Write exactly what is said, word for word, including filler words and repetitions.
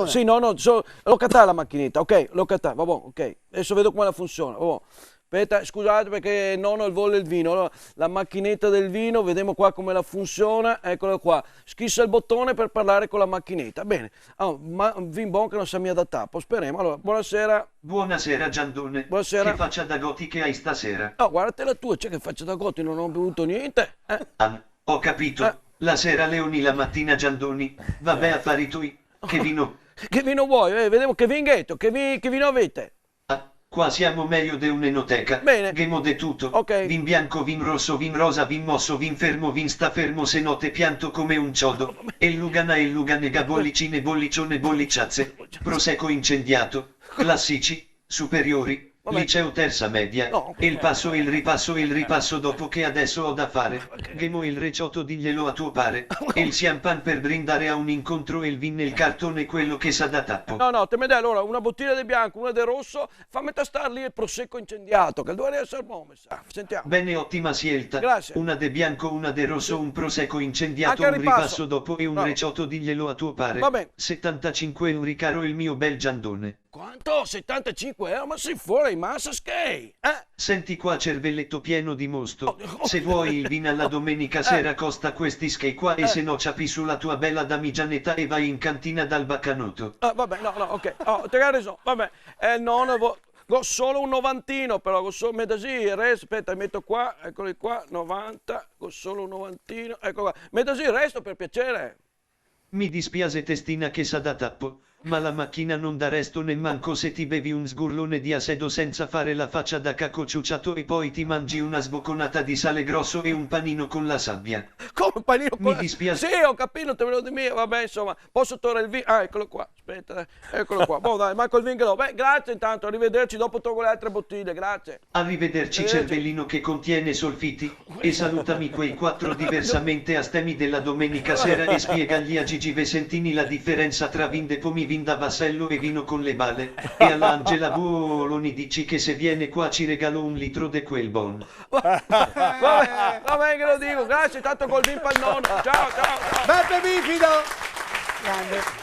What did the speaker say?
Sì, no, no, so-, l'ho catà la machineta, ok, l'ho catà, va bon, ok. Adeso vedo come la funsiona, va bon. Speta, scusate parché el nono el vol el vino. Alora, la machineta del vino, vedemo qua come la funsiona, ecola qua. Schisa el boton par parlar co la machineta. Ben, alora, ma vin bon che no sa mia da tapo, speremo. Alora, bonasera. Bonasera, Giandone. Bonasera. Che facia da goti che hai stasera? Oh, guardate la tua, cioè, che facia da goti, no go bevuo gnente, eh. Ah, ho capito. Eh. La sera leoni, la matina giandoni. Vabè, afari tui. Che vino? Che vino vuoi? Eh, vedemo che vin gheto, che vi-, che vino avete? Ah, qua siamo mejo de un'enoteca. Bene. Ghemo de tuto. Ok. Vin bianco, vin roso, vin rosa, vin moso, vin fermo, vin sta fermo, se no te pianto come un ciodo. El Lugana, el Luganega, bollicine, bollicione, bolliciaze, prosecco incendiato, classici, superiori, liceo terza media, el paso, el ripaso, el ripaso dopo che adeso ho da fare. Ghemo el recioto, diglielo a tuo pare. El champagne per brindare a un incontro, el vin nel cartone, quelo che sa da tapo. No, no, te me dai alora una botiglia de bianco, una de roso, fame tastar lì el prosecco incendiato, che el dovaria eser bon, me sa. Sentiamo. Bene, ottima scelta. Grazie. Una de bianco, una de roso, un prosecco incendiato, un ripaso dopo e un recioto, diglielo a tuo pare. Va ben. Settantacinque euro, caro il mio bel Giandone. Quanto? Settantacinque euro? Ma sei fuori di massa, schei? Eh? Senti qua, cervelletto pieno di mosto. Oh, oh. Se vuoi il vino alla domenica sera, costa questi schei qua, e se no ciapi su la tua bella damigianetta e vai in cantina dal baccanoto. Ah, va ben, no, no, ok. Oh, te ga rason, va ben. Eh, no, no, vo-, go solo un novantino, però, go solo, me dasi el resto, speta, meto qua, ecoli qua, novanta, go solo un novantino, eco qua. Me dasi el resto, per piaser. Mi dispiase, testina che sa da tapo, ma la machina non dà resto nemmanco se ti bevi un sgurlone di asedo senza fare la faccia da caco ciuciato e poi ti mangi una sboconata di sale grosso e un panino con la sabbia. Come, un panino con la... Mi dispiase. Sì, ho capito, te volevo dire, va ben, insoma, posso togliere il vi-, ah, eccolo qua, aspetta, dai, eccolo qua. Bon, dai, manco il vin che l'ho. Beh, grazie intanto, arrivederci, dopo tolgo le altre bottiglie, grazie. Arrivederci, arrivederci. Cervellino che contiene solfiti. E salutami quei quattro diversamente astemi della domenica sera e spiegagli a Gigi Vesentini la differenza tra vin de pomi, vin da vassello e vino con le bale. E alla Angela Boloni dici che se viene qua ci regalo un litro de quel bon. Va ben, va ben che lo dico. Grazie, tanto col vin pal nono. Ciao, ciao, ciao. Beppe Bifido! Grande.